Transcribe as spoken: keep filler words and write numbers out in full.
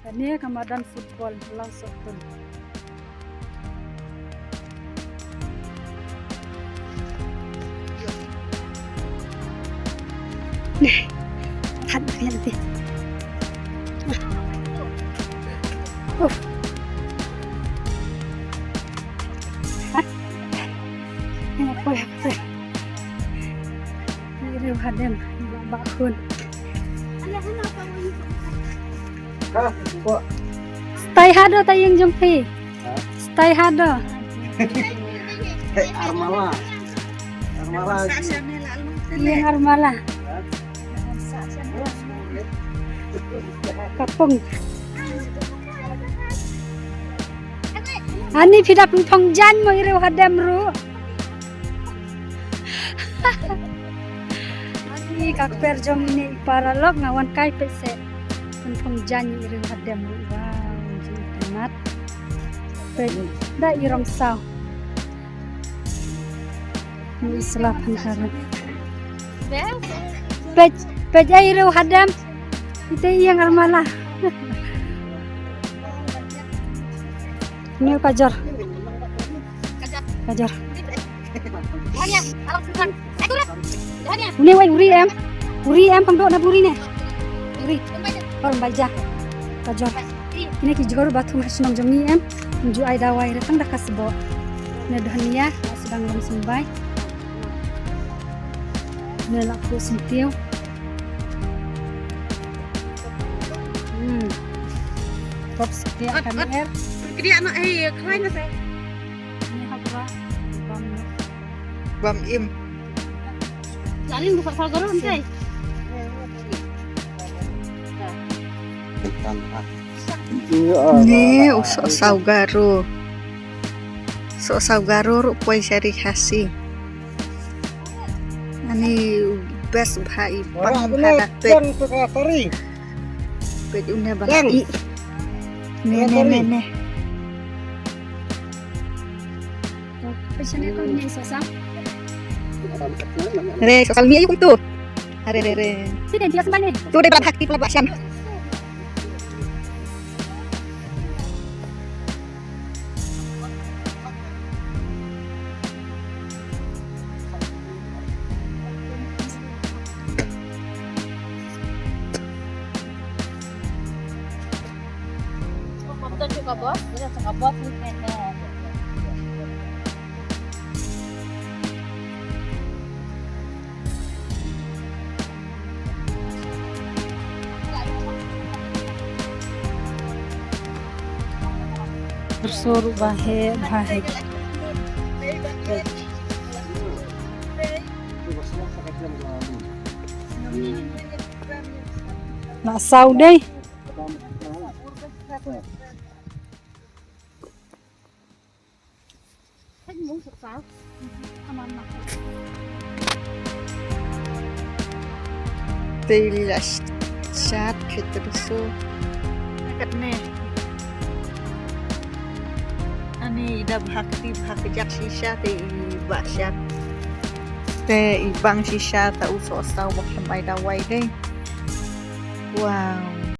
Kane ka madan football, Lawsohkhun. Neh, hat, hat, hat. Uf. Hat. Neh, poi, poi. Iri hadem, ba, ba khun. Stay hado ta ïing jong phi. Ha? Stay hado. Hey, Armala. Armala. Ïing Armala. Ha? Kapung. Ani phi da pynphong jan mo ïa u hadem ruh. Ani ka kper jong ine i para lok nga wan kai peit se. Pynphong jan ïa u hadem ruh. Wow, jingïeit mat. Peit da i rong saw. Ni sla phan kara. Peit, peit ai ïa u hadem. Ite ïing Armala. Ni ka jor. Ka jor. Une wai uri em. Uri em pang do na uri ne. Uri. Or baja. Ka jor. Ine ki jhur bathum ha shnong jong ngi em. Ju ai dawai re tang da ka sboh. Ne dhania, sdang lam symbai. Ne la ko sentiw. Hmm. Top sentiw kan er. Kria na, eh, krai na sa. Ni ha bra. Bam. Bam im. Lalin buka sagar kan, Cai? Ni u sohsaw Garo. Sohsaw Garo ruh poi sha ri Khasi. Ani best bha i pang bha. Peit. Peit une ba i. Ne, ne, ne, ne. Re, sohsaw mi ayu kum tu. Are, re, re. Tu dei brat hak ti plat ba shan. Sur ba he ba he. Na saw dei. Te la shat khet rusu. Katne. Ani da bhakti bhak jak shisha te i ba shat. Te i bang shisha ta u sohsaw ba khlem ai dawai dei. Wow.